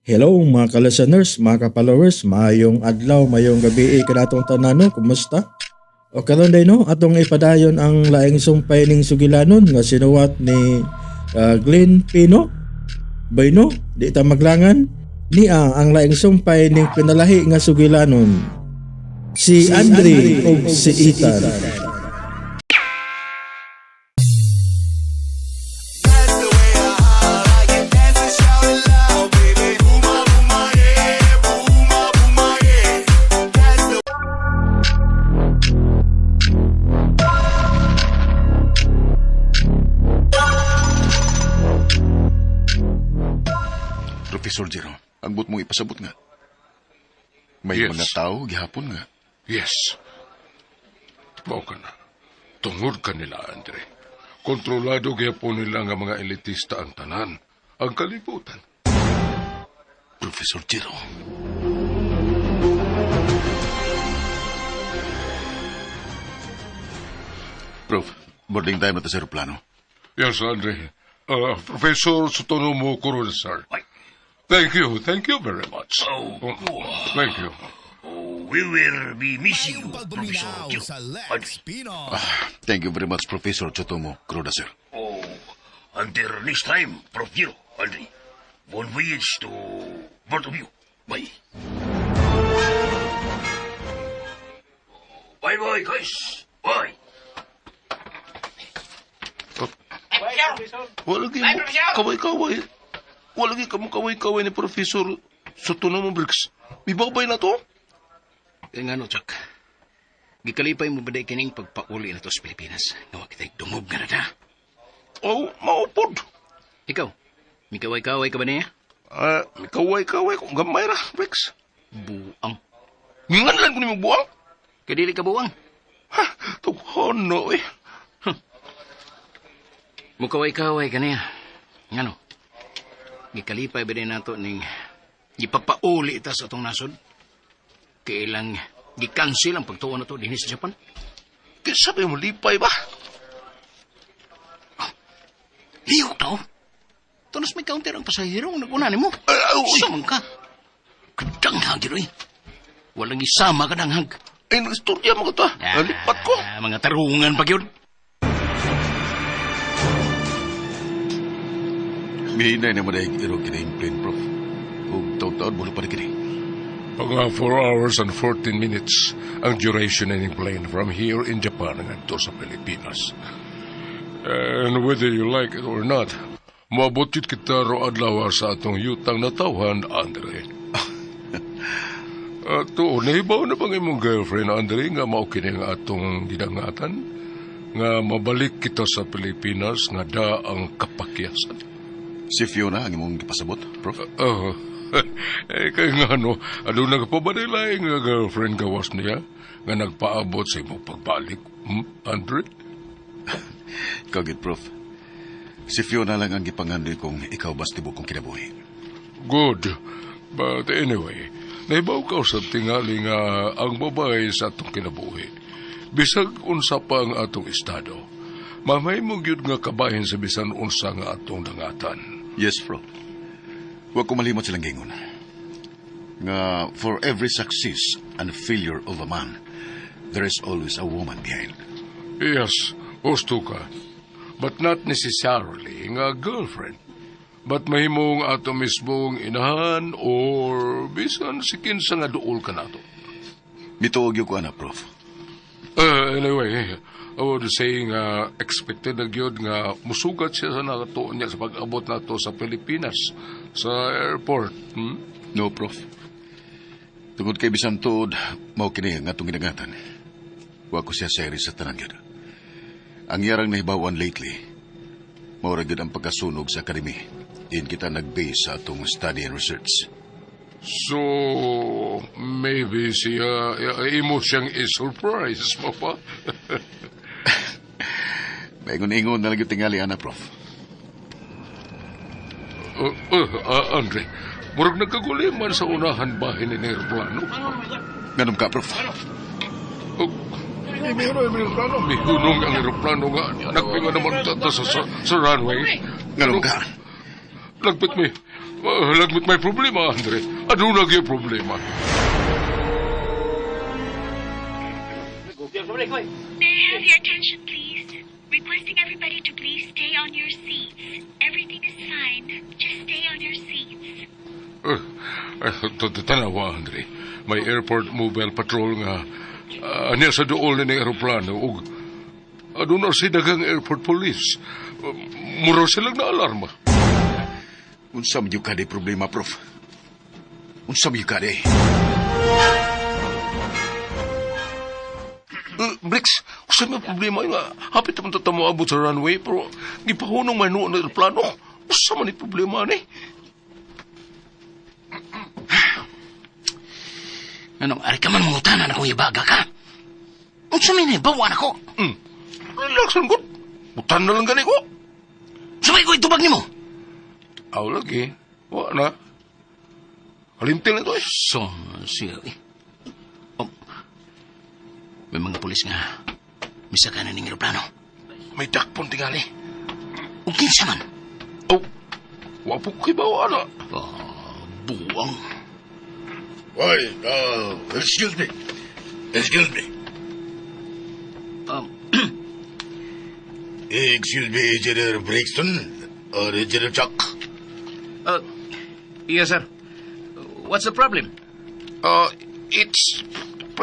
Hello mga ka-listeners, mga ka-followers, maayong adlaw, maayong gabi kanatong tanan no, kumusta? O karon day no, atong ipadayon ang laing sumpay ning sugilanon nga sinuwat ni Glenn Pino. Bayno, di ta maglangan niya ang laing sumpay ning pinalahi nga sugilanon. Si Andre ug si Ethan. Professor Jero, ang but mong ipasabot nga. May Yes. mga tao gihapon nga. Yes. Mao ka na. Tungod ka nila, Andre. Kontrolado gyapon nila nga mga elitista ang tanan, ang kalibutan. Professor Jero. Prof, boarding time na ta sa aeroplano. Yes, Andre. Professor Sutonomo Kuroda, sir. Thank you very much. Oh, Thank you. We will be missing you, Payong Professor pagpaminaw Gil. sa Lex Andre. Pino. Thank you very much, Professor Chotomo Kuroda, sir. Oh, until next time, Prof. Gil, Andre. Bon voyage to both of you. Bye. Bye-bye, guys. Bye. Wala gyud mo kaway-kaway. Wala gyud kamo kaway-kaway ni Professor Sutonomo Briggs. Ibabay na to. Kaya nga no, Chuck. Gikalipay mo ba day kining pagpauli na to sa Pilipinas? Nga wa kita'y dungog nga na da. Oh, maupod. Ikaw, mikaway-kaway ka ba niya? Ah, kaway-kaway kung gamay ra, Briggs. Buang. Nginganlan ko nimo buang. Kaya dili ka buang. Ha, tughono eh. Mukaway-kaway ka niya. Nga no, gikalipay ba day nato ning gipapauli ita sa atong nasod? Kailang gikansel ang pagtuon na to dinhi sa Japan? Kaya sabi mo, lipay ba? Liyok tao! Tunos may counter ang pasahero ang nag-una nimo. Ay, ay, uy. Sama ka. Kadanghag yun eh. Walang isama kadanghag. Ay, nag-istorya mo ka to. Nalipat ko. Ah, mga tarungan pa yun. Mihinay na madahig irog kini yung plane, Prof. Ug taon-taon mo pa na kini. Mga 4 hours and 14 minutes ang duration ng plane from here in Japan ngadto sa Pilipinas. And whether you like it or not, moabot yun kita ro adlaw sa atong yutang natawhan, Andre. Tuon, nahibaw na bang imong girlfriend, Andre, nga mao kini ang atong gidangatan? Nga mabalik kita sa Pilipinas nga da ang kapakyasan. Si Fiona ang imong gipasabot, Prof. Oh, eh, kaya nga no, ano na ka pa ba nila eh, nga girlfriend gawas niya nga nagpaabot sa imong pagbalik, Andre? Kagit, Prof. Si Fiona lang ang gipangandoy kong ikaw bas tibok kong kinabuhi. Good. But anyway, naibaw ka sa tingali nga ang babae sa atong kinabuhi. Bisag unsa pa ang atong estado, mamay mo gyud nga kabahin sa bisan unsa nga atong dangatan. Yes, Prof. Huwag ko malimot silang gingon. Nga for every success and failure of a man, there is always a woman behind. Yes, husto ka. But not necessarily nga girlfriend. But mahimong ato mismong inahan or bisan si kinsa nga duol ka nato. Mituog yun ko, ana, Prof. Anyway, I would say nga expected na gyud nga musugat siya sa nato niya sa pag-abot nato sa Pilipinas sa airport. No, Prof. Tungod kay bisan tuod, mao kini ang atong ginagatan. Wa ko siya seri sa tanan gyud. Ang yarang nahibawan lately, mao ra gyud ang pagkasunog sa akademi. Diin kita nag-base sa atong study and research. So, maybe siya, imo siyang i-surprise mo pa. Maingon-ingon na lang yung tingali, ana, Prof. Andre, murag nagkaguliman sa unahan bahin ni aeroplano. Ganun ka, Prof. Oh, mihunong ang aeroplano nga. Nagpinga naman ta sa runway. Ganun ka. Lagpit mi. Lagmit may problema, Andre. Ano na gyud problema? May I have your attention, please? Requesting everybody to please stay on your seats. Everything is fine. Just stay on your seats. Tanawa, Andre. May airport mobile patrol nga niya sa duol ni aeroplano ug aduna si daghang airport police. Mura silang na alarma. Unsa man gyud ka problema, Prof? Unsa man gyud ka di? Bricks, unsa may problema nga hapit man ta moabot sa runway pero gipahunong man noon ang aeroplano. Unsa man ni problema ni? Anong, ari ka man mangutanan akong ibaga ka? Unsa may nahibawan ako? Relax lang gud. Butan na lang gani ko. Sumay ko itubag nimo. Aw lagi. Wa na. Kalimtil na to eh. So, siya eh. Oh, may mga pulis nga misaka na ning eroplano. May dakpon tingali. Ug kinsa man? Oh, wa po ko kibaw ana. Oh, buwang. Why, excuse me. Excuse me. Excuse me, Engineer Brixton or Engineer Chuck. Yes, sir. What's the problem? It's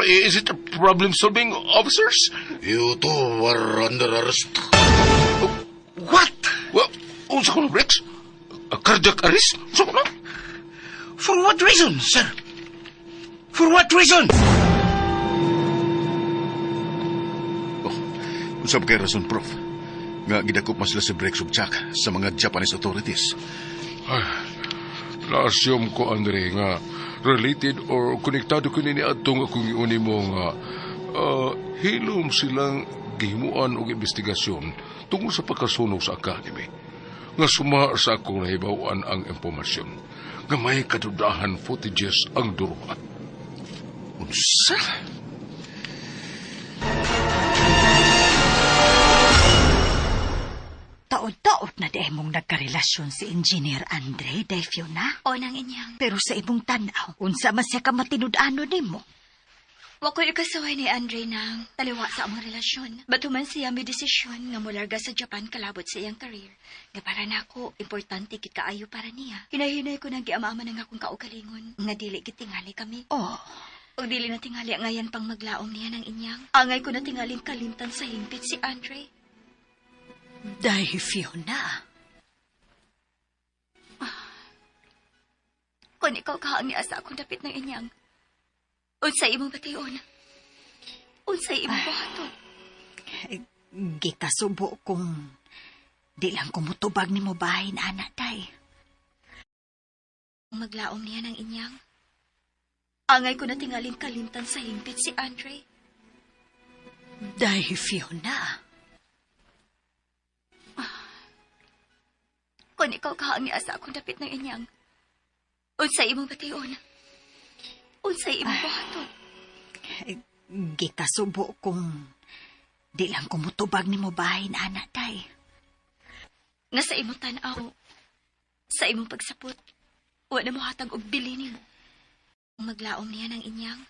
is it a problem solving officers? You two were under arrest. What? Well, unsa ko na Bricks? A cardiac arrest? Unsa ko na? For what reason, sir? For what reason? Oh, unsa ba kay rason, Prof? Nga gidakop man sila si Bricks ug Chuck sa mga Japanese authorities. Ay, na-assume ko, Andre, nga related or konektado ko ni atong akong iuni mo nga hilom silang gihimuan og investigasyon tungkol sa pagkasunog sa academy. Nga suma sa akong nahibaw-an ang impormasyon nga may kadudahan footages ang duruan. Unsa? Taod-taod na di mong nagkarelasyon si Engineer Andre, day Fiona. O nang inyang. Pero sa imong tanaw, unsa man siya ka matinud-ano nimo? Wa ko'y ikasuway ni Andre nang taliwa sa among relasyon. But human siya may desisyon nga mularga sa Japan kalabot sa iyang career. Nga para nako, importante kit kaayo para niya. Hinahinay ko nang giamama ng akong kaugalingon nga dili gid tingali kami. Oh, Og dili na tingali ngayan pang maglaom niya ng inyang. Angay ko na tingaling kalimtan sa hingpit si Andre. day Fiona. Kung ikaw kahangi asa akong dapit ng inyang. Unsay imong bation? Unsay imong buhaton? Gikasubo kong di lang kumutubag nimo bahin, ana, day. Maglaom niya ng inyang. Angay ko na tingaling kalimtan sa hingpit si Andre. Day Fiona. Kung ikaw kahangi asa akong dapit ng inyang. Unsay imong bation? Unsay imong buhaton? Gikasubo kong di lang kumutubag nimo bahin, ana, day. Nga sa imong tan-aw, sa imong pagsapot, wa na mohatag og bili nimo. Maglaom niya ng inyang.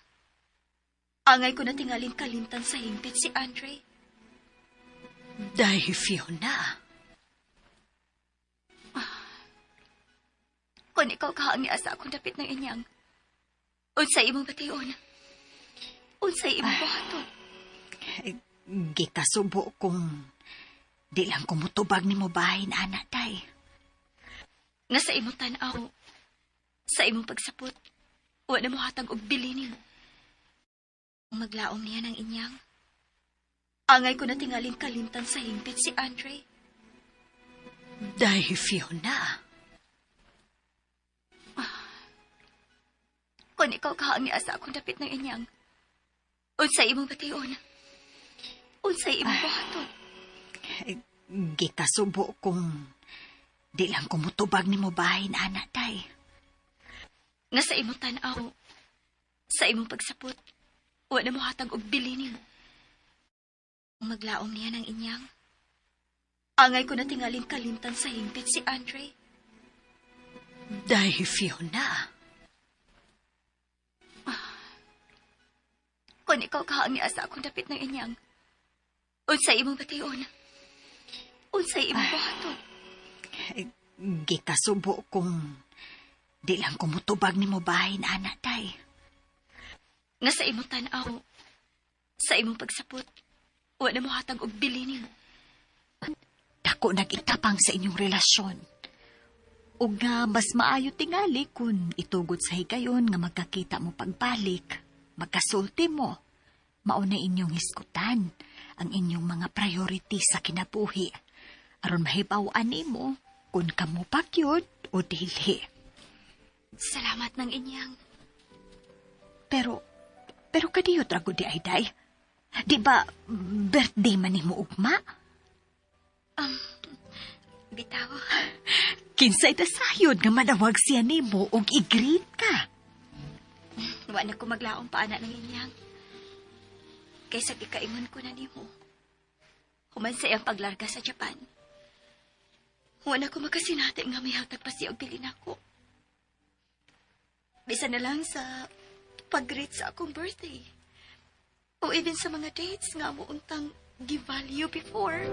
Angay ko na tingaling kalimtan sa hingpit si Andre. Day Fiona. Kung ikaw kahangi asa akong dapit ng inyang. Unsay imong bation? Unsay imong buhaton? Gikasubo kong di lang kumutubag nimo bahin, ana, day. Nga sa imong tan-aw, sa imong pagsapot, wa na mohatag og bili nimo. Maglaom niya ng inyang. Angay ko na tingaling kalimtan sa hingpit si Andre. Day Fiona. Kung ikaw kahangi asa akong dapit ng inyang. Unsay imong bation? Unsay imong buhaton? Gikasubo kong di lang kumutubag nimo bahin, ana, day. Nga sa imong tan-aw, sa imong pagsapot, wa na mohatag og bili nimo. Maglaom niya ng inyang. Angay ko na tingaling kalimtan sa hingpit si Andre. Day, Fiona. Kung ikaw kaha ang niasa akong dapit ng inyang, unsay imong bation? Unsay imong buhaton? Gikasubo kung di lang ko mutubag nimo bahin, ana, day. Nga sa imong tan-aw, sa imong pagsapot, wa na mohatag og bili nimo. Dako nag-itapang sa inyong relasyon. Ug nga mas maayo tingali kung itugot sa higayon nga magkakita mo pagbalik, magkasulti mo. Mao na inyong hisgutan ang inyong mga priority sa kinabuhi. Aron mahibaw-an nimo kung kamo pa gyud o dili. Salamat ng inyang. Pero kadiyot ra gud diay, day. Di ba birthday man nimo ugma? Bitaw. Kinsay ta sayod nga manawag siya nimo og i-greet ka. Wa na ko maglaom pa ana ng inyang. Kaysa gikaingon ko na nimo. Human sa iyang paglarga sa Japan. Wa na ko makasinati nga may hatag pa siya og bili nako. Bisan na lang sa pag-greet sa akong birthday. O even sa mga dates nga amo untang give-value before.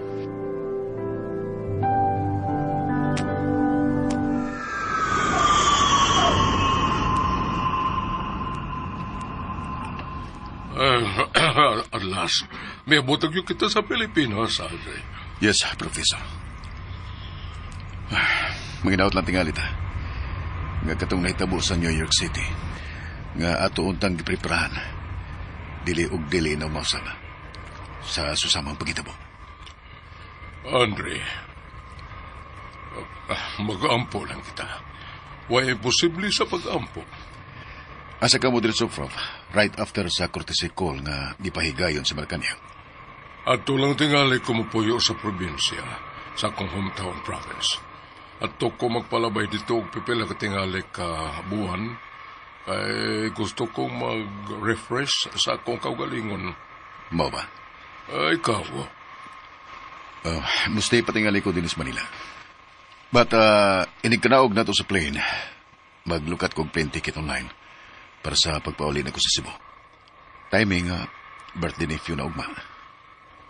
At last, may abotag gyud kita sa Pilipinas, Andre. Yes, Professor. Manginaot lang tingali ta. Nga katong nahitabo sa New York City. Nga ato untang gipreparahan. Dili og dili na mausab. Sa susamang pagitabo. Andre, mag-ampo lang kita. Wa imposible sa pag-ampo. Asa ka mo diretso, Prof? Right after sa courtesy call nga gipahigayon sa Malacanang. Adto lang tingali ko mupuyo sa probinsya, sa akong hometown province. Adto ko magpalabay didto og pipila ka tingali ka buwan, kay gusto kong mag-refresh sa akong kaugalingon. Mao ba? Ay, ikaw. Mustay patingali ko din sa Manila. But, inig kanaog na to sa plane. Maglukat kog plane ticket online para sa pagpauli na ko sa Cebu. Timing, birthday ni Fiona ugma.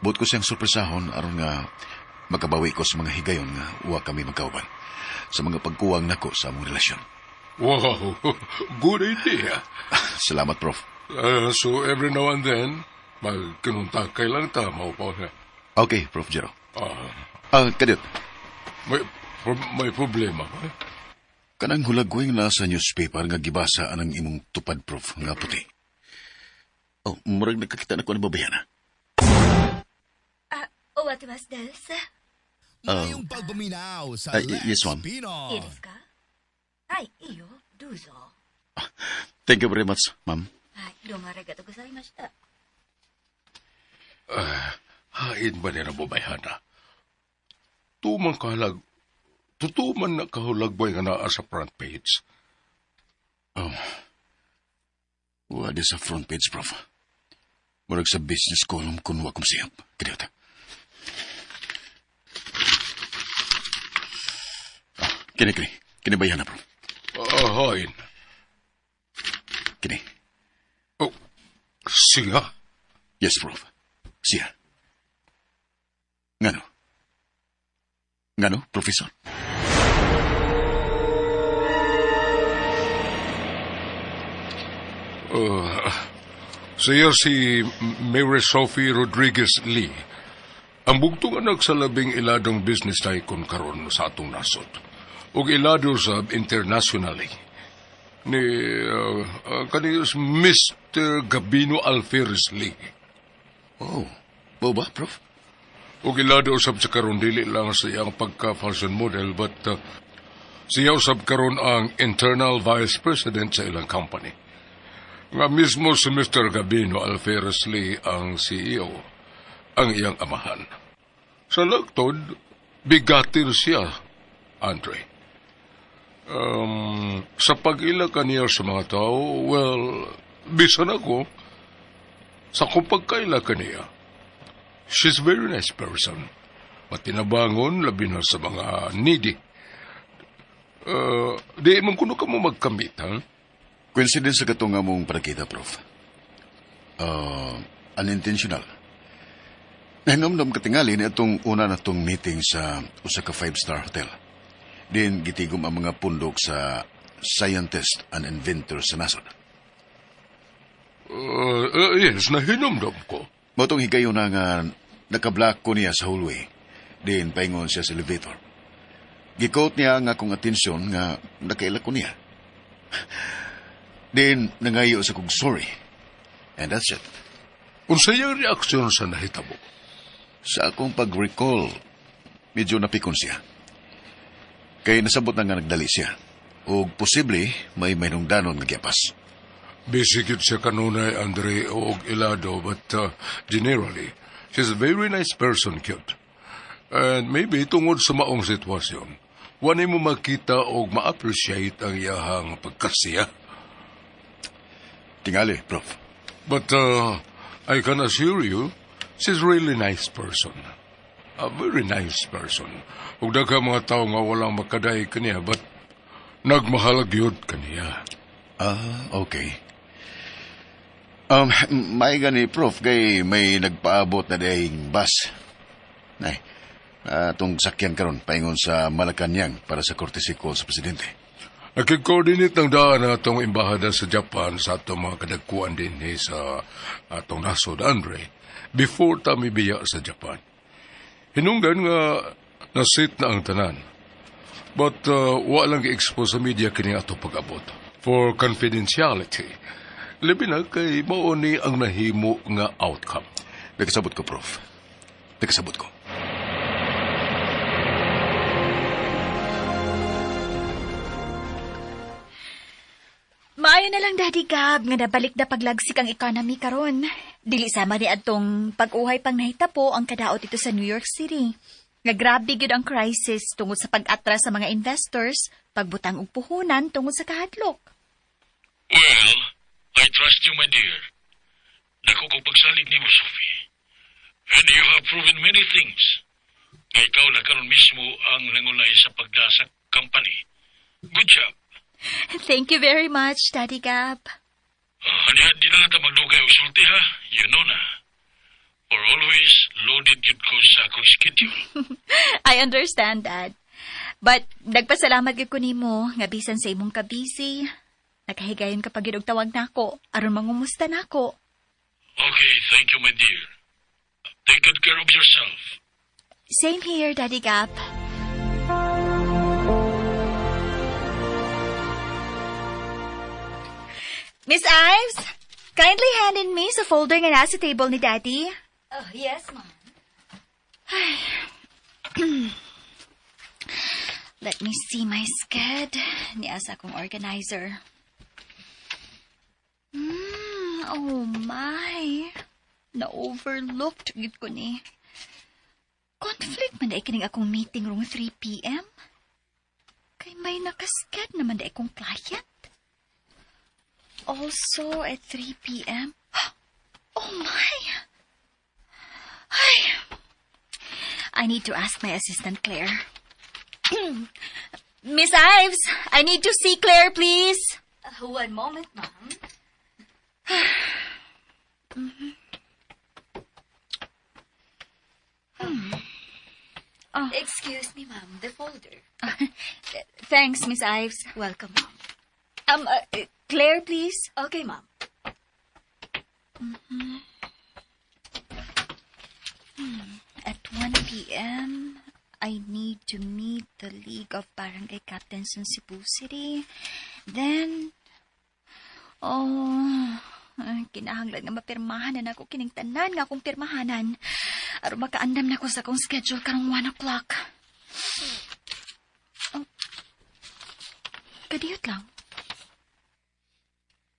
Buot ko siyang surpresahon aron nga makabawi ko sa mga higayon nga wa kami magkauban sa mga pagkuwang nako sa among relasyon. Wow, good idea. Salamat, Prof. So every now and then, magkinuntakay lang ta, mao pa na. Okay, Prof. Jero. Ah, Kadiyot, may problema ba? Kanang hulagweng nasa newspaper nga gibasa anang imong tupad, Prof, nga puti. Oh, murag nakakita na ko ni babayana. What was this? Ngayong pagpaminaw sa Ay, yes, ma'am. Pino. いいですかはい、いいよ。どうぞ。 Thank you very much, ma'am. はい、どうもありがとうございました。 Hain ba niya na babayhana? Tumang kahalag, totoo man na kahulagbay nga naa sa front page. Oh. Wa di sa front page, Prof. Murag sa business column kun wa kong siyap. Kadiyot. Ah, kini, kini. Kini ba yan na, Prof? Ah, hain. Kini. Oh, siya. Yes, Prof. Siya. Ngano? Ngano, Professor? Siya si Mary Sophie Rodriguez Lee. Ang bugtong anak sa labing iladong business tycoon karon sa atong nasod. Ug ilado sa internationally. Ni kani Mr. Gabino Alferez Lee. Oh, mao ba, Prof? Ug ilado usab sa karon dili lang sa iyang pagka-fashion model, but siya usab karon ang internal vice president sa ilang company. Nga mismo si Mr. Gabino Alferez Lee ang CEO, ang iyang amahan. Sa lagtod, bigatin siya, Andre. Sa pag-ila kaniya sa mga tao, well, bisan ako, sa akong pagkaila kaniya, she's very nice person. Matinabangon, labi na sa mga needy. Di man kuno ka mo magkamit, ha? Coincidence sa katong among pagkita, Prof. Unintentional. Nahinomdom katingali ni atong una na tong meeting sa usa ka five-star hotel. Din gitigom ang mga pundok sa scientist and inventor sa nasod. Yes, nahinomdom ko. Mao tong higayon na nga nakablock ko niya sa hallway. Din paingon siya sa elevator. Gi-caught niya ang akong atensyon nga nakaila ko niya. Din nangayo sa kong sorry. And that's it. Unsa iyang reaksyon sa nahitabo? Sa akong pag-recall, medyo napikon siya. Kay nasabot na nga nagdali siya. O posible may mahinungdanon nga giapas. Busy gyud siya kanunay, Andre, og ilado, but generally, she's a very nice person, gyud. And maybe tungod sa maong sitwasyon, wani mo makita og ma-appreciate ang iyahang pagkasiya. Tingali, Prof. But I can assure you, she's really nice person. A very nice person. Ug daghan mga tao nga walang makadayeg kaniya, but nagmahal gyud kaniya. Ah, okay. May gani, Prof, kay may nagpaabot na dihing bus. Ay, atong sakyan karon paingon sa Malacanang para sa courtesy call sa presidente. Nakig-coordinate ng daan na atong embahada sa Japan sa atong mga kadagkuan din sa atong nasod, Andre, before ta mibiya sa Japan. Hinungdan nga na-set na ang tanan. But wa lang gi-expose sa media kini ato pag-abot. For confidentiality. Labi na kay mao ni ang nahimo nga outcome. Nakasabot ko, Prof. Nakasabot ko. Maayo na lang, Daddy Gab, nga nabalik na paglagsik ang economy karon. Dili sama ni adtong pag-uhay pang nahitapo ang kadaot dito sa New York City. Nga grabe gyud ang crisis tungod sa pag-atras sa mga investors, pagbutang og puhunan tungod sa kahadlok. Well, I trust you, my dear. Dako ko pagsalig nimo, Sophie. And you have proven many things. Nga ikaw na karon mismo ang nangunay sa pagdasa company. Good job. Thank you very much, Daddy Gab. Di na lang ta magdugay og sulti ha. You know na. For always loaded gyud ko sa akong schedule. I understand, Dad. But nagpasalamat gyud ko nimo nga bisan sa imong kabisi, nakahigayon ka pa gyud og tawag nako aron mangumusta nako. Okay, thank you, my dear. Take good care of yourself. Same here, Daddy Gab. Miss Ives, kindly hand in me sa folder nga nasa table ni Daddy. Oh, yes, ma'am. Let me see my sked. Niya sa akong organizer. Oh my. Na-overlooked gyud ko ni. Conflict man diay kining akong meeting rong 3 p.m. Kay may nakasked naman diay kong client. Also at 3 p.m. Oh my! Ay! I need to ask my assistant, Claire. Miss Ives, I need to see Claire, please. One moment, ma'am. Oh. Excuse me, ma'am. The folder. Thanks, Miss Ives. Welcome, ma'am. Claire, please. Okay, ma'am. At 1 p.m., I need to meet the League of Barangay Captains in Cebu City. Then, oh, ay, kinahanglan nga mapirmahan na nako kining tanan nga akong pirmahanan. Aron makaandam na ko sa akong schedule karong 1 o'clock. Oh, kadiyot lang.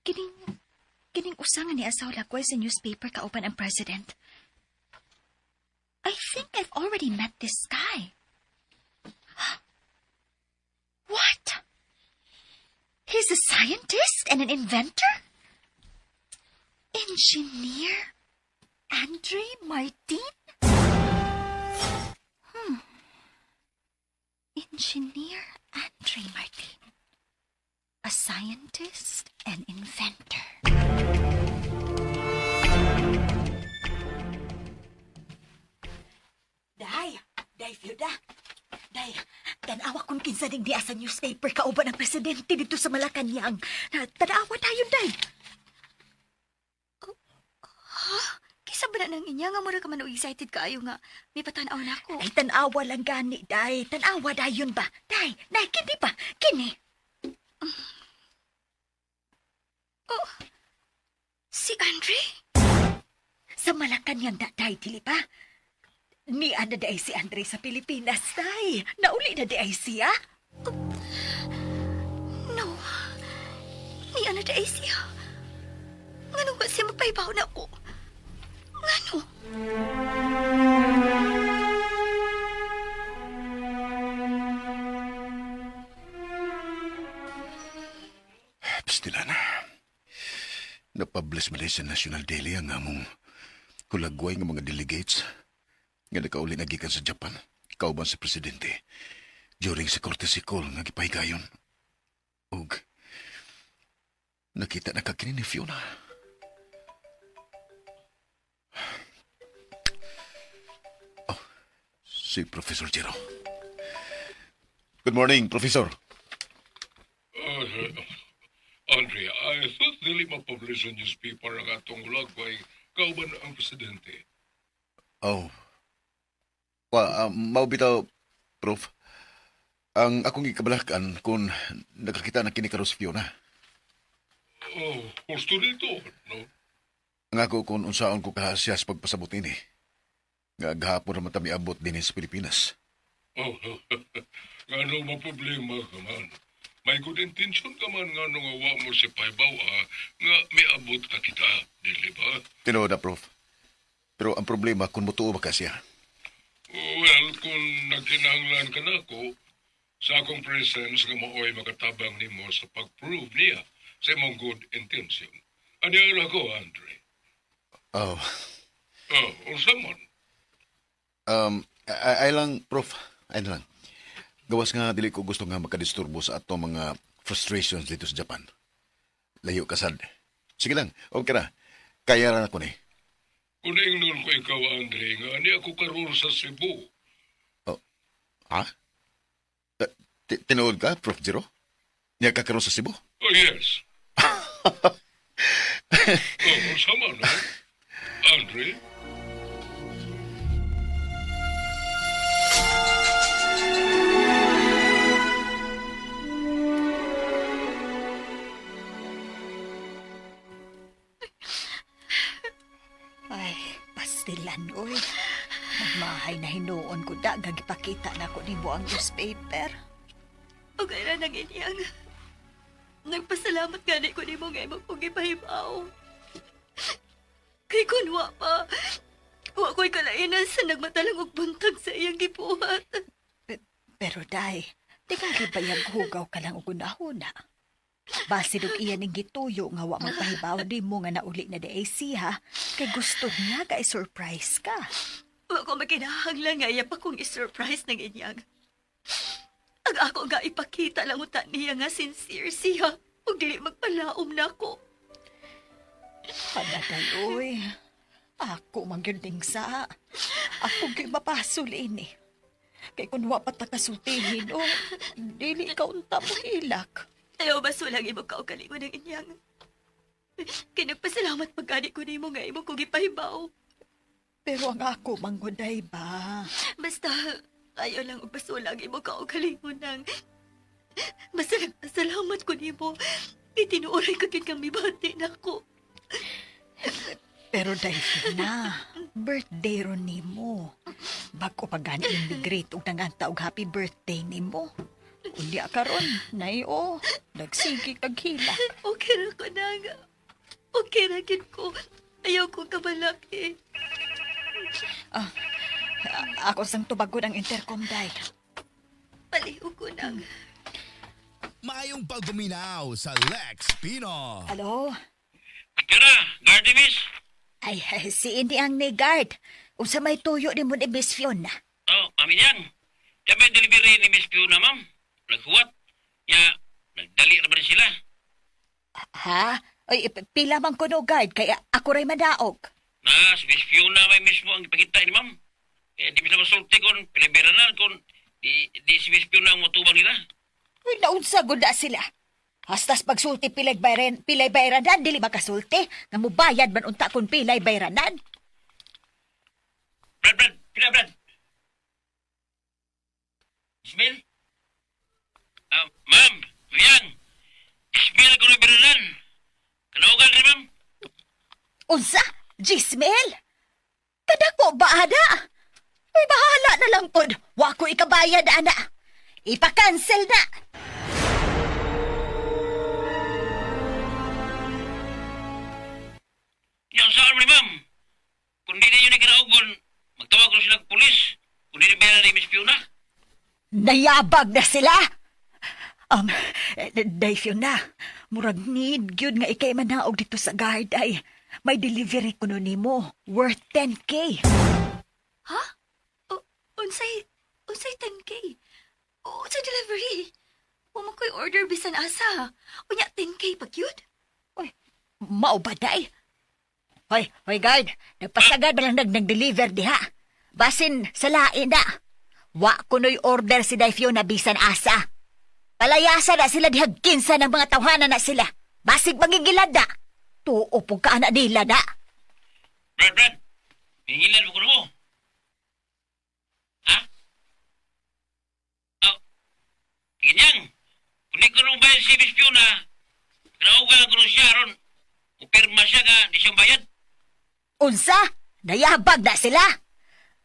Kining usa nga ni asaw lakway sa newspaper kauban ang president. I think I've already met this guy. What? He's a scientist and an inventor? Engineer Andre Martin? Engineer Andre Martin, a scientist and inventor. Day! Day, Fiuda! Day, tanawa kung kinsa ning diya sa newspaper kauban ang presidente dito sa Malacanang. Tanawa tayo, Day! Kisa ba na nang inya nga mura ka man og excited kaayo nga may patanaw na ako. Ay, tanawa lang gani, Day. Tanawa dayon ba? Day, day, kini ba? Kini. Oh, si Andre? Sa Malacanang na, Day, dili ba? Niya na day si Andre sa Pilipinas, Day. Nauli na day siya. No. Ni ana day siya. Ngano ba siya magpahibaw na ako? Ngano? Pastilan. Napublish man sa National Daily ang among kulagway nga mga delegates nga nakauli na gikan sa Japan kauban sa presidente during sa courtesy call nga gipahigayon. Ug nakita na ka kini ni Fiona. Oh, si Professor Jero. Good morning, Professor. Andre, I thought dili ma-publish sa newspaper ang atong lagway kauban ang presidente. Oh. Wa, mao bitaw, Prof. Ang akong gikabalakan kung nakakita na kini karon si Fiona. Oh, gusto nito, no? Ang ako kung unsaon ko kahasya sa pagpasabot ini. Nga gahapon naman ta miabot dinhi sa Pilipinas. Oh, ngano maproblema ka man. May good intention ka man nga nung awa mo si Paybaw, ah, nga miabot ka kita, dili ba? Tinuod na, Prof. Pero ang problema kung mutuo ba ka siya. Well, kung nagkinahanglan ka na ako, sa akong presence nga maoy makatabang nimo sa pag-prove niya sa imong good intention. Ano ako, Andre? Oh. Oh, unsa man? Ay lang, Prof. Ay na lang. Gawas nga dili ko gusto nga makadisturbo sa ato mga frustrations dito sa Japan. Layo ka sad. Sige lang, okay ra. Kaya ra na ko ni. Kung ingnon ko ikaw, Andre, nga ani ako karon sa Cebu. Oh. Ha? Tinuod ka, Prof. Jero? Niya ka karon sa Cebu? Oh, yes. Oh, unsa man, eh? Andre? Ay, pastilan, oy. Nagmahay na hinuon ko da, gagipakita na ko nimo ang newspaper. Okay ra nang inyang. Nagpasalamat gani ko nimo nga imong kong gipahibaw. Kay kun wa pa, wa ko'y kalainan sa nagmatalang og buntag sa iyang gibuhat. Pero day, tingali bayag hugaw ka lang og hunahuna. Basin og iya ning gituyo nga wa magpahibaw nimo nga nauli na di siya, kay gusto niya ka i-surprise ka. Wa ko makinahanglan nga iya pa kong i-surprise ng inyang. Ang ako nga ipakita lang uta niya nga sincere siya ug dili magpalaom nako. Panaday, oy. Ako man gyud ding sa. Ako gyud mapasol ini. Kay kun wa pa ta kasultihin, o, dili ka unta mo hilak. Ayaw ba sulang imong kaugalingon ng inyang? Kay nagpasalamat pagkani ko nimo nga imo kong gipahibaw. Pero ang ako mangguday ba? Basta ayaw lang og basulang imong kaugalingon ng Basta nagpasalamat ko nimo. Kay tinuoray ko gyud kang mibati nako. Pero dahil na, birthday ron nimo. Bago pa gani immigrate ug nanganta og happy birthday nimo. Unya karon, nay o, nagsigi kag hilak. Okay ra ko nang. Okay ra gyud ko. Ayaw ko kabalaki. Ako sang tubagon ang intercom day. Palihog ko nang. Maayong pagpaminaw sa Lex Pino. Hello? Tara, Gardenis. Ay, si Indy ang ni guard. Unsa may tuyo nimo ni Miss Fiona? Oh, kami yan. Kami delivery ni Miss Fiona, ma'am. Naghuwat. Ya, nagdali ra ba rin sila? Ha? Oy, pila man kuno guard kaya ako ray madaog. Na, si Miss Fiona may mismo ang ipakita ni ma'am. Eh, di bisa masulti kung pinabiranan kung di si Miss Fiona ang motubang nila. Uy, naunsa gud na sila. Hastas pagsulti pilay bayran, pilay bayranan dili makasulti nga mubayad man unta kun pilay bayranan. Brad, Brad, pila, Brad. Ismail? Ah, ma'am, Rian. Ismail ko na biranan. Kanaogan rin, ma'am. Unsa? Jismel? Kadako ba ana? Uy, bahala na lang pod. Wa ko ikabayad ana. Ipa-cancel na. Yang saan mo ni ma'am? Kung di ninyo ni kinaogon, magtawag ko silang pulis. Kung di ni bayaran ni Miss Fiona. Nayabag na sila. Day na. Murag need gyud nga ikay manaog dito sa guard ay. May delivery kuno nimo worth 10K. Ha? O, unsay, unsay 10K? Unsay delivery? Wa man ko'y order bisan asa. Unya 10K pa gyud? Uy, mao ba day? Hoy, hoy guard, nagpasagad ba lang nag-deliver diha? Basin sa lain na. Wa kuno'y order si Day Fiona bisan asa. Palayasa na sila diha kinsa ng mga tawhana na sila. Basig mangigilad na. Tuo po ka na nila na. Brad, Brad, hingilan mo ko na mo. Ha? Oh, ganyang. Kung di ko nung bayad si Miss Fiona, kinaogan ko nung siya ron. Upirma siya nga, di siyang bayad. Unsa? Nayabag na sila.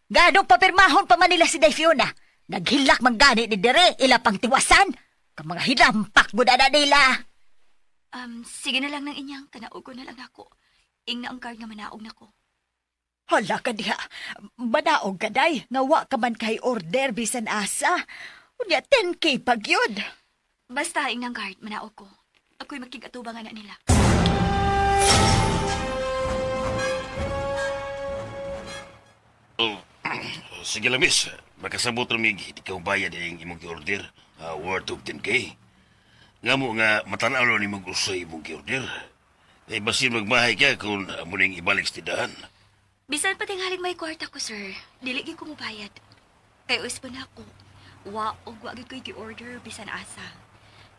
Ganong papirmahon pa man nila si Day Fiona. Naghilak man gani ni Dere, ila pang tiwasan. Ka mga hilampak mo na nila. Sige na lang ng inyang, kanaugo na lang ako. Ing na ang card nga manaog nako. Hala ka diha. Manaog ka day. Nga wa ka man kay order bisan asa. Unya 10K pag yun. Basta ing nang guard, manaog ko. Ako'y makigatubangan na nila. Oh, sige lang, miss. Makasabot ramig, di ka bayad ang imong gi-order. Worth of 10K. Nga mo nga matanaw ni mong usay imong gi-order. Eh, basin magmahay ka kung amo ning ibalik sa tindahan. Bisan pa tinghalig may kwarta ko, sir. Dili gyud ko mobayad. Kay uspo na ako. Wa og wa gyud ko'y gi-order bisan asa.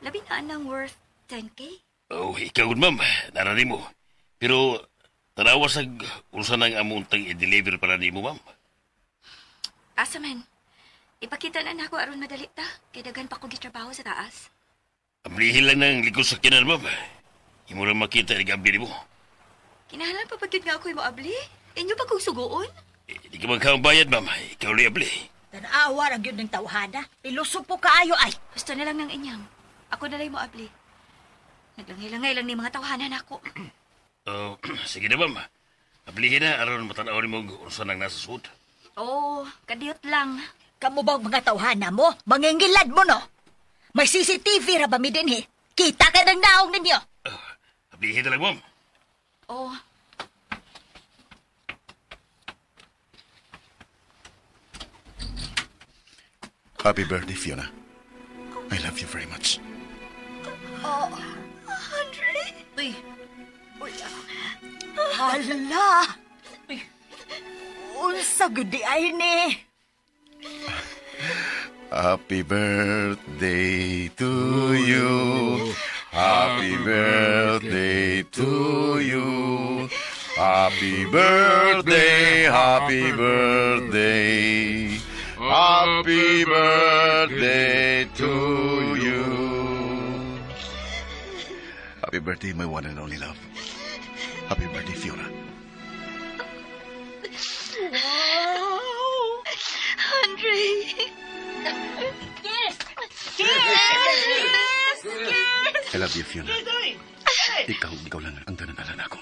Labi na anang worth 10K. Oh, ikaw gud, ma'am. Nara nimo. Pero, tanawa sa unsa nang among tang i-deliver para nimo, ma'am. Asa man. Ipakita na nako aron madali ta. Kay daghan pa ko gitrabaho sa taas. Ablihin lang ng likod sa kinan, ma'am. Imo lang makita ni gabi nimo. Kinahanglan pa pag nga ako'y moabli. Inyo pa kong suguon? Eh, di ka magkaong bayad, ma'am. Ikaw lang abli. Tanawa ra gyud ng tawhana. Pilusog po kaayo ay. Gusto na lang ng inyang. Ako na lang moabli. Naglangay-langay lang ni mga tawhanan ako. Oh, sige na, ma'am. Ablihin na aron matanaw nimo unsa nang nasa suod. Oo, oh, kadiyot lang. Kamo bang mga tawhana mo? Mangingilad mo no? May CCTV ra ba mi dinhi? Kita ka ng naong ninyo. Ablihin na lang, ma'am. Oo. Happy birthday, Fiona. I love you very much. Andre! Uy. Uy. Hala. Uy. Unsa gud di ay ni? Happy birthday to you. Happy birthday to you. Happy birthday, happy birthday. Happy birthday to you. Happy birthday, my one and only love. Happy birthday, Fiona. Wow! Andre! I love you, Fiona. Ikaw lang ang tananalan ako.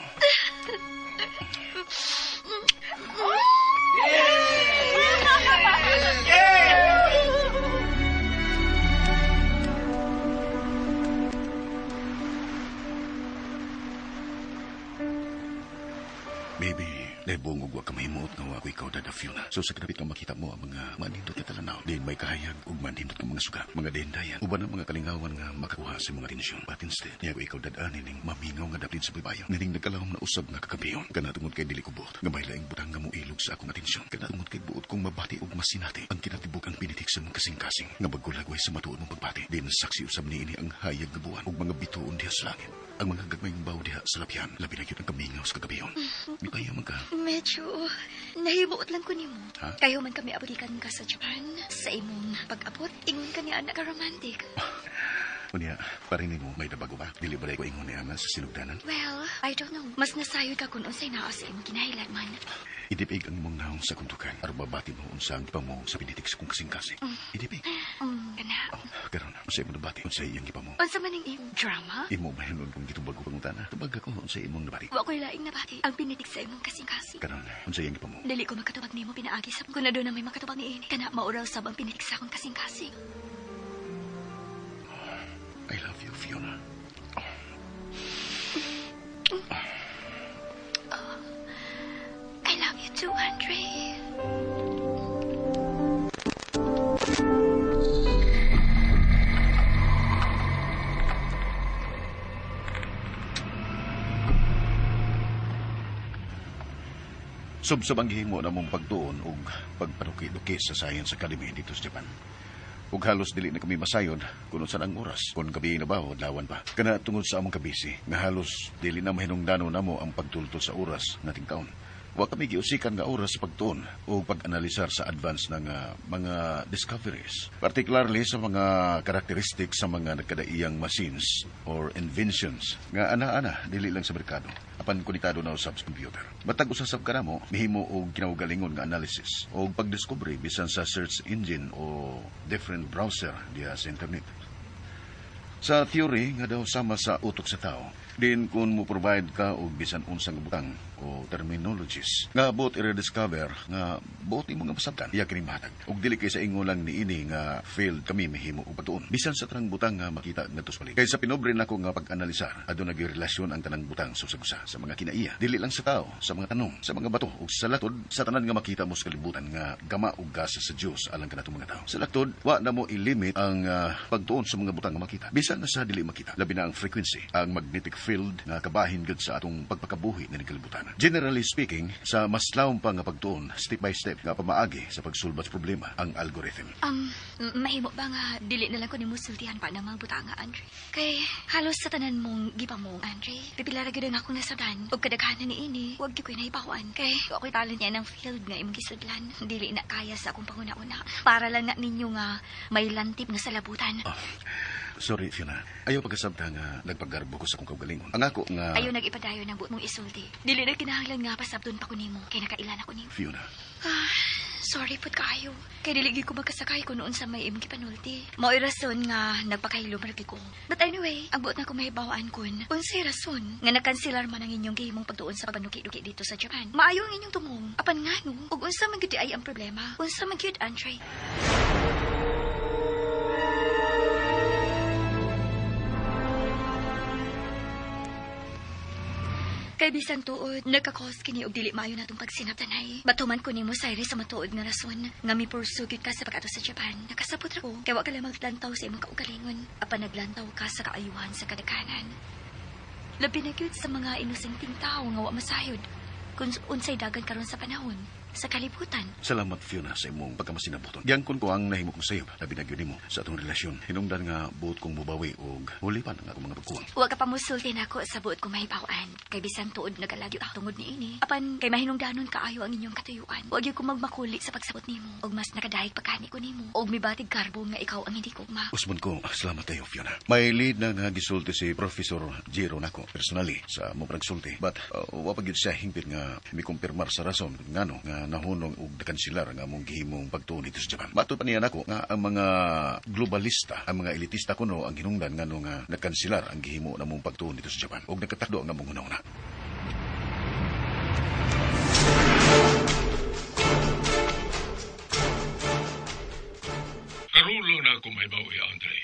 Baby, Dahil buong ugwa ka mahimuot nga wa ko ikaw dada Fiona. So sa kadapit nga makita mo ang mga manindot nga talanaw. Diin may kahayag ug manindot nga mga suga. Mga dendayan. Uban ang mga kalingawan nga makakuha sa mga tensyon. But instead, niya ko ikaw dadaanin ning mamingaw nga daplin sa baybayon. Nining nagkalahom na usab nga kakabiyon. Kana tungod kay dili ko buot. Nga may laing butang nga moilog sa akong atensyon. Kana tungod kay buot kong mabati ug masinati ang kinatibuk ang pinitik sa mong kasing-kasing. Nga bagulagway sa matuod mong pagbati. Diin saksi usab niini ang hayag nga buwan ug mga bituon diha sa langit. Ang mga gagmayng baw diha sa lapyan. Labi na gyud ang kamingaw sa kagabiyon. Mipaya man ka. Medyo nahibuot lang ko nimo. Ha? Kayo man kami abotikan ka sa Japan. Sa imong pag-abot, ingon ka ni anak ka romantic. Unya, parinig mo, may nabago ba? Dili ba ko ingon ni Ana sa sinugdanan? Well, I don't know. Mas nasayod ka kung unsay naa sa imong kinahilad man. Idipig ang imong naong sa kuntukan. Aron mabati mo unsa ang gipamo sa pinitik sa kong kasing-kasing. Idipig. Kana. Oh, karon, unsa imong nabati? Unsa iyang gipamo? Unsa man ang imong drama? Imo mahinon kung gitubag ko pangutana. Tubag ako unsa imong nabati. Wa ko'y laing nabati ang pinitik sa imong kasing-kasing. Karon, unsa iyang gipamo? Dili ko makatubag nimo pinaagi sa kung na may makatubag niini. Kana mauraw sab ang pinitik sa akong kasing-kasing. I love you, Fiona. I love you too, Andre. Subsob ang gihimo na mong pagtuon og pagpaduki-duki sa Science Academy dito sa Japan. Ug halos dili na kami masayod kung unsa ang oras. Kung gabi na ba o adlawan pa. Kana tungod sa among kabisi, nga halos dili na mahinungdano namo ang pagtultol sa oras nating taon. Wa kami giusikan nga oras sa pagtuon o pag-analisar sa advance ng mga discoveries. Particularly sa mga characteristics sa mga nagkadaiyang machines or inventions nga ana-ana dili lang sa merkado apan konektado na usab sa computer. Matag usa sab kanamo mihimo og kinaugalingon nga analysis o pagdiskubre bisan sa search engine o different browser diha sa internet. Sa theory nga daw sama sa utok sa tao, din kung mo provide ka og bisan unsang butang o terminologies nga buot i-rediscover nga buot imo nga masabtan iya kini mahatag og dili kay sa ingon lang niini nga field kami mahimo og pagtuon bisan sa tanang butang nga makita ngadto sa paligid. Kay sa pinobre nako nga pag-analisar, aduna gyud relasyon ang tanang butang sa usag-usa sa mga kinaiya, dili lang sa tao, sa mga tanom, sa mga bato ug sa latod, sa tanan nga makita mo sa kalibutan nga gama og gasa sa Dios alang kanatong mga tao. Sa latod, wa na mo ilimit ang pagtuon sa mga butang nga makita bisan na sa dili makita, labi na ang frequency, ang magnetic field nga kabahin gud sa atong pagpakabuhi nga kalibutan. Generally speaking, sa mas lawom pa nga pagtuon, step by step nga pamaagi sa pagsulbat sa problema ang algorithm. Mahimo ba nga dili na lang ko nimo sultihan pa ng mga butanga, Andre? Kay halos sa tanan mong gipamong, Andre. Pipila ra gyud ang akong nasabtan ug kadaghanan niini, wag gyud ko'y nahibaw-an. Kay wa ko'y talent niya ng field nga imong gisudlan. Dili na kaya sa akong panguna-una. Para lang na ninyo nga may lantip nga salabutan. Oh, sorry, Fiona. Ayaw pagkasabta nga nagpagarbo ko sa akong kaugalingon. Ang ako nga... Ayaw nag-ipadayon ang buot mong isulti. Dili na kinahanglan nga pasabton pa ko nimo. Kay nakailan ako nimo. Fiona. Ah, sorry pud kaayo. Kay dili gyud ko magkasakay kung noon sa may imong gipanulti. Mao'y rason nga nagpakahilom ra gyud ko. But anyway, ang buot na ko mahibawaan kun, unsay rason nga nakanselar man ang inyong gihimong pagtuon sa pagpanuki-duki dito sa Japan. Maayo ang inyong tumong. Apan ngano, ug unsa man gyud ay ang problema? Unsa man gyud, Andre? Kay bisan tuod, nagkakos kini og dili maayo natong pagsinabtanay. Batuman ko nimo Cyrus sa matuod nga rason nga mipursugid ka sa pag-ato sa Japan. Nakasabot ra ko kay wa ka lang maglantaw sa imong kaugalingon apan naglantaw ka sa kaayuhan sa kadaghanan. Labi na gyud sa mga inosenteng tao nga wa masayod kung unsay dagan karon sa panahon sa kalibutan. Salamat, Fiona, sa imong pagkamasinabuton. Giyangkon ko ang nahimo kong sayop. Labi na gyud nimo sa atong relasyon. Hinungdan nga buot kong mubawi og hulipan ang akong mga pagkuwang. Wa ka pa musulti nako sa buot kong mahibaw-an. Kay bisan tuod nagalagyo ako tungod niini. Apan kay mahinungdanon kaayo ang inyong katuyuan. Wa gyud ko magmakuli sa pagsabot nimo. Og mas nakadahig pagkani ko nimo. Og mibatig garbo nga ikaw ang hindi ko ma. Usbon ko, salamat kayo, Fiona. May lead na nga gisulti si Professor Jiro nako personally sa mo nagsulti. But wa pa gyud siya hingpit nga mikumpirmar sa rason ngano nga nahunong og nakansilar nga among gihimong pagtuon dito sa Japan. Matod pa niya nako nga ang mga globalista, ang mga elitista kuno ang hinungdan ngano nga nakansilar ang gihimo namong pagtuon dito sa Japan ug nakatakdo ang among hunahuna. Karon lang na ako mahibaw, Andre.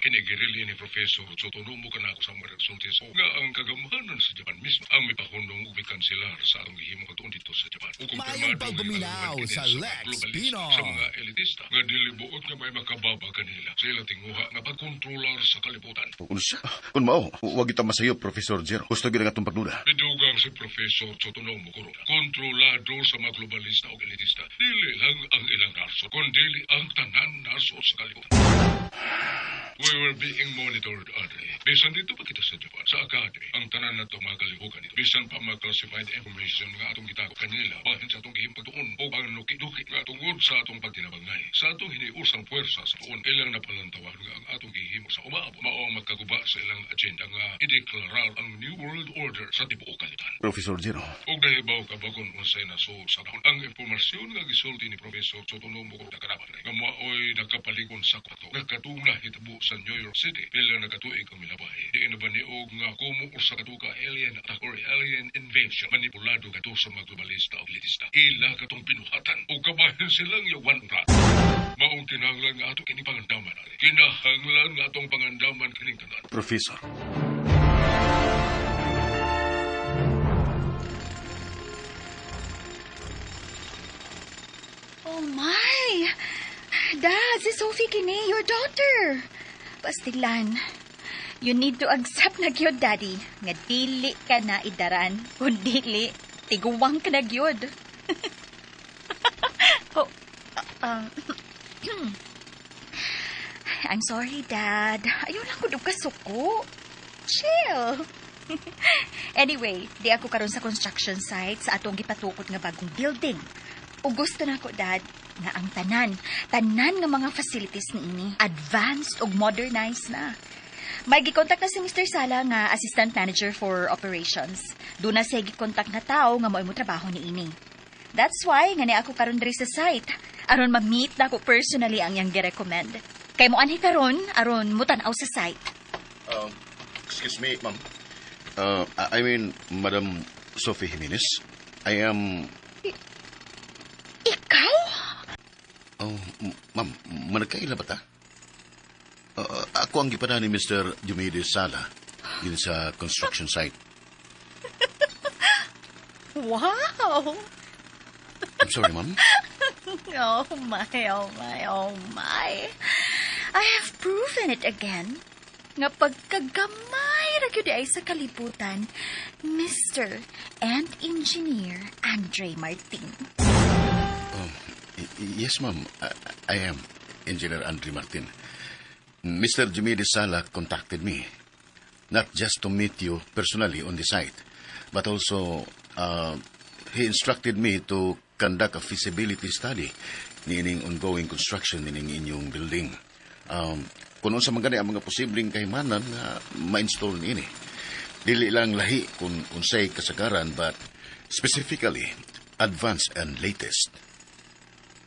Kini girilin ni Professor Tsutonomo kanako sa mga nagsulti sa nga ang kagamhanan sa Japan mismo ang mipahunong ug mikanselar sa atong gihimong pagtuon dito sa Japan. Ug Maayong kumpirmado nga pagpaminaw gikalungan kini sa mga Lex globalista, Pino. sa mga elitista nga dili buot nga may makababa kanila sa ilang tinguha nga pagkontrolar sa kalibutan. Unsa? Kung mao, wag kita masayo, Professor Jero. Gusto gyud ang atong pagduda. Nidugang si Professor Tsutonomo Kuroda, kontrolado sa mga globalista o elitista. Dili lang ang ilang nasod, kundi ang tanan nasod sa kalibutan. We were being monitored, Andre. Bisan dito pa kita sa Japan, sa academy, ang tanan na mga kalihukan nito. Bisan pa mga classified information nga atong gitago kanila, bahin sa atong gihimpagtuon o ang nuki-duki nga tungod sa atong pagtinabangay. Sa atong hiniusang puwersa sa tuon, ilang napalantawan nga ang atong gihimo sa umaabot. Mao ang magkaguba sa ilang agenda nga ideklarar ang New World Order sa tibuok kalibutan. Professor Jero. Og nahibaw ka ba kung unsay nasuod sa dahon ang impormasyon nga gisulti ni Professor Tsutonomo Kuroda kanaban nga maoy nakapalikon sa kwarto nga katong nahitabo sa New York City pila na katuig ang milabay diin na ba niog nga kumo usa ka tuka alien attack or alien invasion manipulado kato sa mga globalista o elitista ila katong binuhatan o kabahin silang yawan rat. Maong kinahanglan nga ato kini pangandaman ari. Kinahanglan nga atong pangandaman kining tanan. Professor. Oh my! Dad, si Sophie kini, your daughter. Pastilan. You need to accept na gyud, Daddy. Nga dili ka na idaran. Kung dili, tiguwang ka na gyud. Oh, I'm sorry, Dad. Ayaw lang ko kasuko. Chill. Anyway, di ako karon sa construction site sa atong gipatukot nga bagong building. Ug gusto na ako, Dad, nga ang tanan, tanan nga mga facilities niini, advanced ug modernized na. May gikontak na si Mr. Sala nga assistant manager for operations. Doon na siya gikontak na tao nga mo'y mo trabaho niini. That's why nga ni ako karon diri sa site. Aron ma-meet na ako personally ang iyang gi-recommend. Kay mo anhi karon aron mo tan-aw sa site. Excuse me, ma'am. I mean, Madam Sophie Jimenez. I am. Ikaw? Oh, ma'am, managkaila ba ta? Ako ang gipada ni Mr. Diomedes Sala din sa construction site. Wow! I'm sorry, ma'am. Oh my, oh my, oh my. I have proven it again. Nga pagkagamay ra gyud ay sa kalibutan, Mr. and Engineer Andre Martin. Yes, ma'am. I am Engineer Andre Martin. Mr. Diomedes Sala contacted me, not just to meet you personally on the site, but also he instructed me to conduct a feasibility study niining ongoing construction nining inyong building. Kung unsa man gani ang mga posibleng kahimanan nga ma-install niini. Dili lang lahi kung unsay kasagaran, but specifically advanced and latest.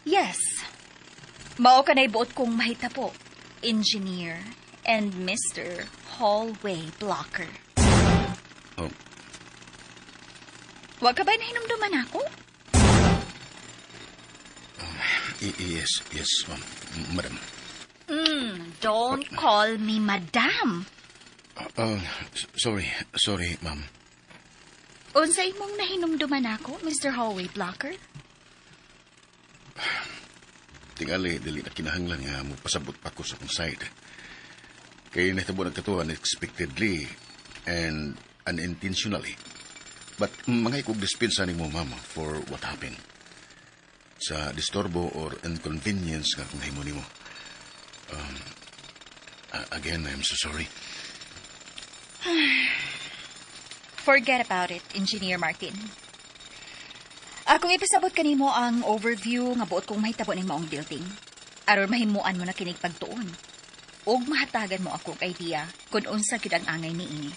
Yes. Mao kanay buot kong mahitabo, Engineer and Mr. Hallway Blocker. Oh. Wa ka ba nahinumduman ako? Yes, ma'am. Madam. Don't call me madam. Sorry, sorry, ma'am. Unsa imong nahinumduman ako, Mr. Hallway Blocker? Tingali, dili na kinahanglan nga mo pasabot pa ko sa akong side. Kay nahitabo na kato unexpectedly and unintentionally. But mangay kog dispensa nimo, ma'am, for what happened. Sa disturbo or inconvenience nga akong nahimo nimo. Again, I'm so sorry. Forget about it, Engineer Martin. Akong ipasabot kanimo ang overview nga buot kong mahitabo ning maong building. Aron mahimuan mo na kinig pagtuon. Ug mahatagan mo ako og idea kung unsa gyud ang angay niini.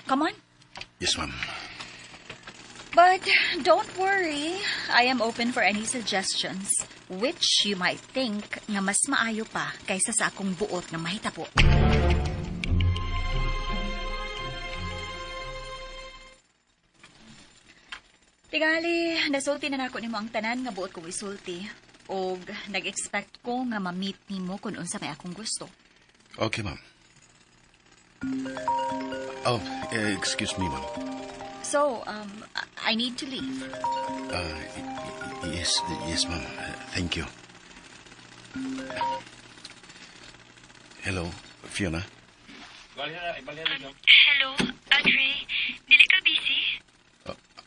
Come on. Yes, ma'am. But don't worry, I am open for any suggestions which you might think nga mas maayo pa kaysa sa akong buot nga mahitabo. Tingali, nasulti na nako nimo ang tanan nga buot kong isulti. Og nag-expect ko nga ma-meet nimo kung unsa may akong gusto. Okay, ma'am. Oh, excuse me, ma'am. So, I need to leave. Yes, ma'am. Thank you. Hello, Fiona. Hello, Andre. Dili ka busy?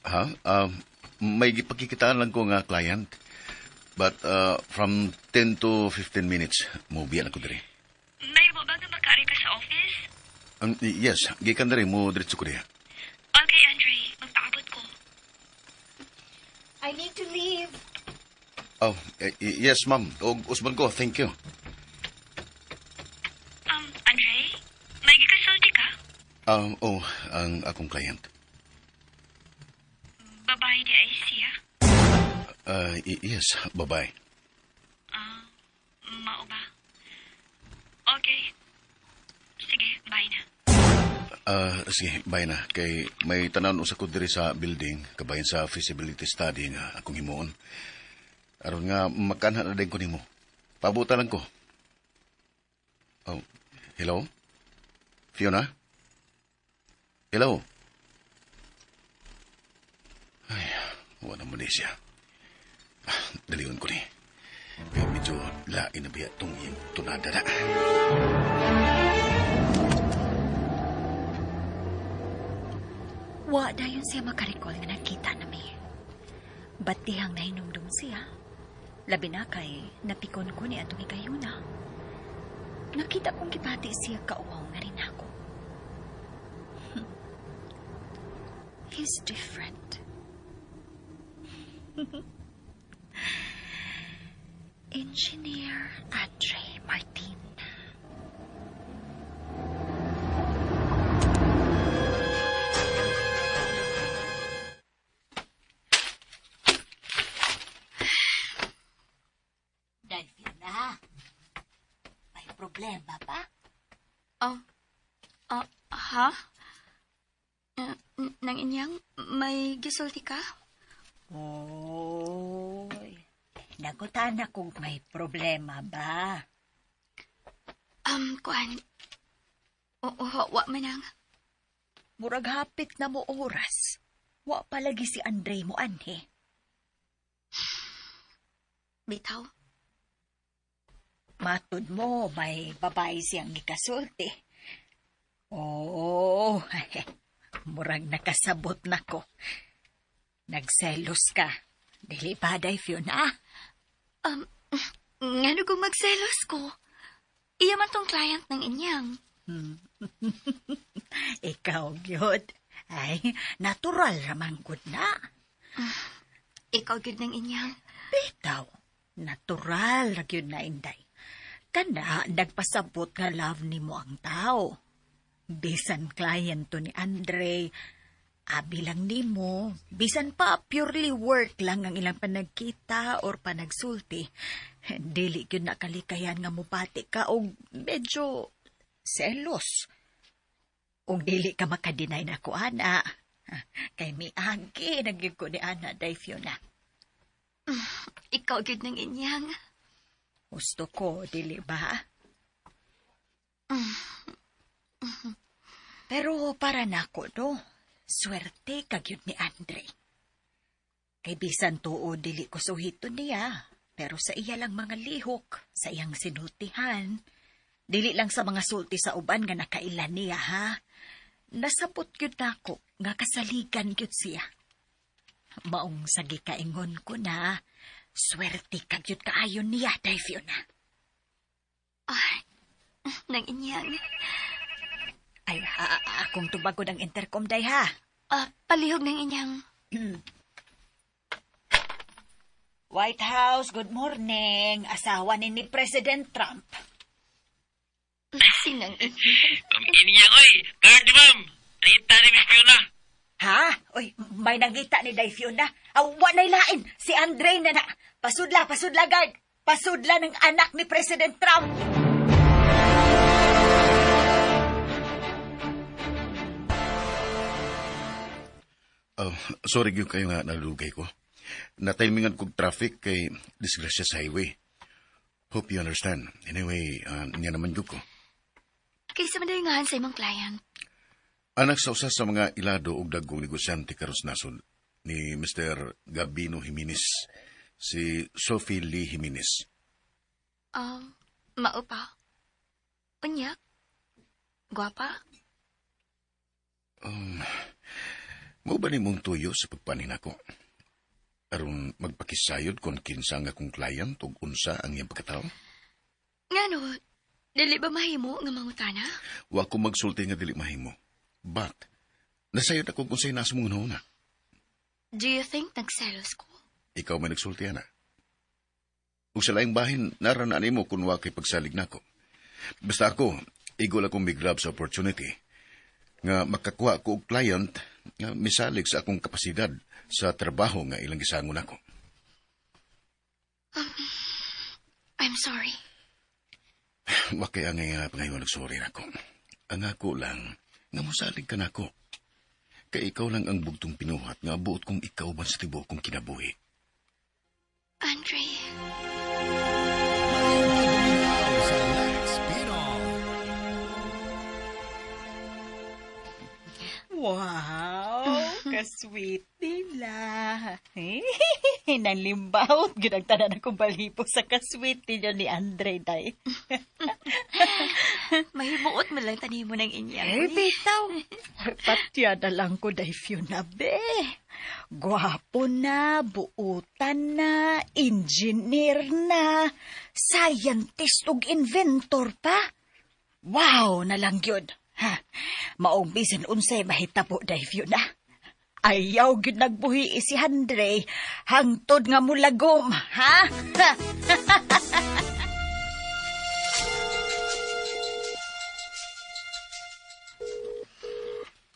Ha? May gipakikitaan lang ko nga client. But from 10 to 15 minutes, mo biya na ko diri. May ba nga makaari ka sa office? Yes, gikan diri mo diretso ko diha. Okay, Andre. Magpaabot ko. I need to leave. Oh, yes, ma'am. Og usban ko, thank you. Andre? May gikasulti ka? Oh, ang akong client. Babae diay siya? Yes, babae. Ah, mao ba? Okay. Sige, bye na. Sige, bye na. Kay may tanan usa ko diri sa building, kabahin sa feasibility study nga akong himuon. Aron nga makanha na din ko nimo. Pabutan lang ko. Oh, hello? Fiona? Hello? Ay, wala mo ni siya. Ah, dalion ko ni. Kaya medyo lain na biya itong iyang tunada na. Wa dayon siya makarecall nga nagkita nami. Batihang nahinumdum siya. Labi na kay napikon ko ni atong higayuna. Nakita kong gibati siya kauwaw na rin ako. He's different. Engineer Andre Martin. Dahil na. May problema ba? Oh, ha? Nang inyang, may gisulti ka? Oy, nangutana kung may problema ba? Kuan. Oo, wa man ang. Murag hapit na mo oras. Wa palagi si Andre mo anhi. Bitaw. Matud mo, may babae siyang gikasulti. Oo, murag nakasabot na ko. Nagselos ka. Dili ba, Day Fiona? Ngano kung magselos ko? Iya man tong client ng inyang. Ikaw, gyud. Ay, natural ramang gud na. Ikaw gyud ng inyang. Bitaw, natural ra gyud na, Inday. Kana, nagpasabot nga love nimo ang tao. Bisan client to ni Andre, abi lang nimo, bisan pa purely work lang ang ilang panagkita or panagsulti. Dili gyud na kalikayan nga mupati ka og medyo selos. Ug dili ka makadeny na ko, ana. Kay miagi na gyud ko ni ana, Day Fiona. Ikaw gyud ng inyang. Gusto ko, dili ba? Pero para nako, no, swerte ka gyud ni Andre. Kay bisan tuod dili ko suhito niya, pero sa iya lang mga lihok, sa iyang sinultihan, dili lang sa mga sulti sa uban nga nakailan niya, ha? Nasabot gyud nako nga kasaligan gyud siya. Maong sa gikaingon ko na, swerte ka gyud kaayo niya, Day Fiona. Ay, nang inyang. Ay, akong tubagod ang intercom, Day, ha? Ah, palihog ng inyang. White House, good morning. Asawa ni President Trump. Sinang inyang. Ma'am Inyang, oy! Guard, ma'am! Nakita ni Miss Fiona. Ha? Uy, may nangita ni Day Fiona. Aw, wa na'y lain. Si Andre na na. Pasudla, pasudla, guard. Pasudla ng anak ni President Trump. Oh, sorry gyud kayo nga nalugay ko. Natimingan kog traffic kay disgrasya sa highway. Hope you understand. Anyway, niya naman gyud ko. Kaysa man ngahan sa imong client. Anak sa usa sa mga ilado og dagkong negosyante karon sa nasod ni Mr. Gabino Jimenez, si Sophie Lee Jimenez. Mao pa. Unya? Gwapa? Mao ba nimong tuyo sa pagpanin ako? Aron magpakisayod kung kinsa nga akong client ug unsa ang iyang pagkatao? Ngano, dili ba mahimo nga mangutana? Wa ko magsulti nga dili mahimo. But, nasayod ako kung unsay nasa mong hunahuna. Do you think nagselos ko? Ikaw may nagsulti ana. Ug sa laing bahin, naranaan nimo kung wa kay pagsalig nako. Basta ako, igo lang kong migrab sa opportunity nga makakuha ko og client nga misalig sa akong kapasidad sa trabaho nga ilang gisangon ako. I'm sorry. Wa kay angay nga pangayon nagsorry nako. Ang ako lang, nga mosalig ka nako. Kay ikaw lang ang bugtong pinuhat nga buot kong ikaw man sa tibuok kong kinabuhi. Andre. Maayong pagduminaw sa Lex Pino. Wow, ka-sweet nila. Nalimbawot gyud ang tanan akong balibo sa ka-sweet ninyo ni Andre day. Mahimuot man lang tanimo ng inya. Eh, bitaw. Patya na lang ko day Fiona be. Gwapo na, buutan na, engineer na, scientist ug inventor pa. Wow na lang gyud. Ha, maong bisan unsay mahitabo day Fiona. Ayaw gyud nagbuhi si Andre hangtod nga mulagom, ha? Ha?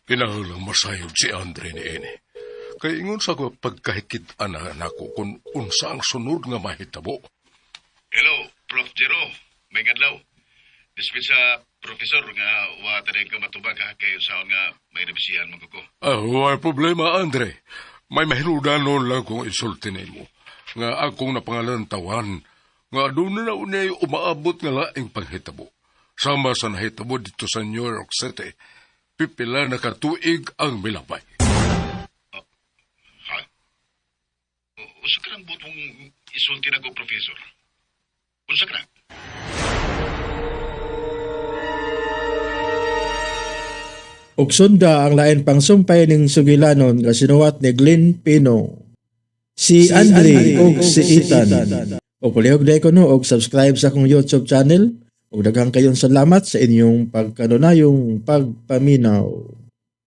Kinahanglang masayod si Andre ni ini. Kay ingon sa ko pagkahikit ana nako kung unsa ang sunod nga mahitabo. Hello, Prof. Jero. May adlaw. Dispensa, Professor, nga wa tanin ka matubag ha, kay saon nga may rebisihan man ko. Ah, way problema, Andre. May mahinudanon lang kung isulti nimo. Nga akong napangalantawan, nga doon na unay umaabot nga laing panghitabo. Sama sa nahitabo dito sa New York City, pipila na katuig ang milabay. Ha? Unsa ka nang buot mong isulti nako, Professor? Unsa ka na? Ug sunda ang lain pang sumpay ning sugilanon nga sinuwat ni Glenn Pino. Si Andre ug si Ethan. O palihog ko no og subscribe sa akong YouTube channel. Ug daghang kayong salamat sa inyong pagkanunayong pagpaminaw.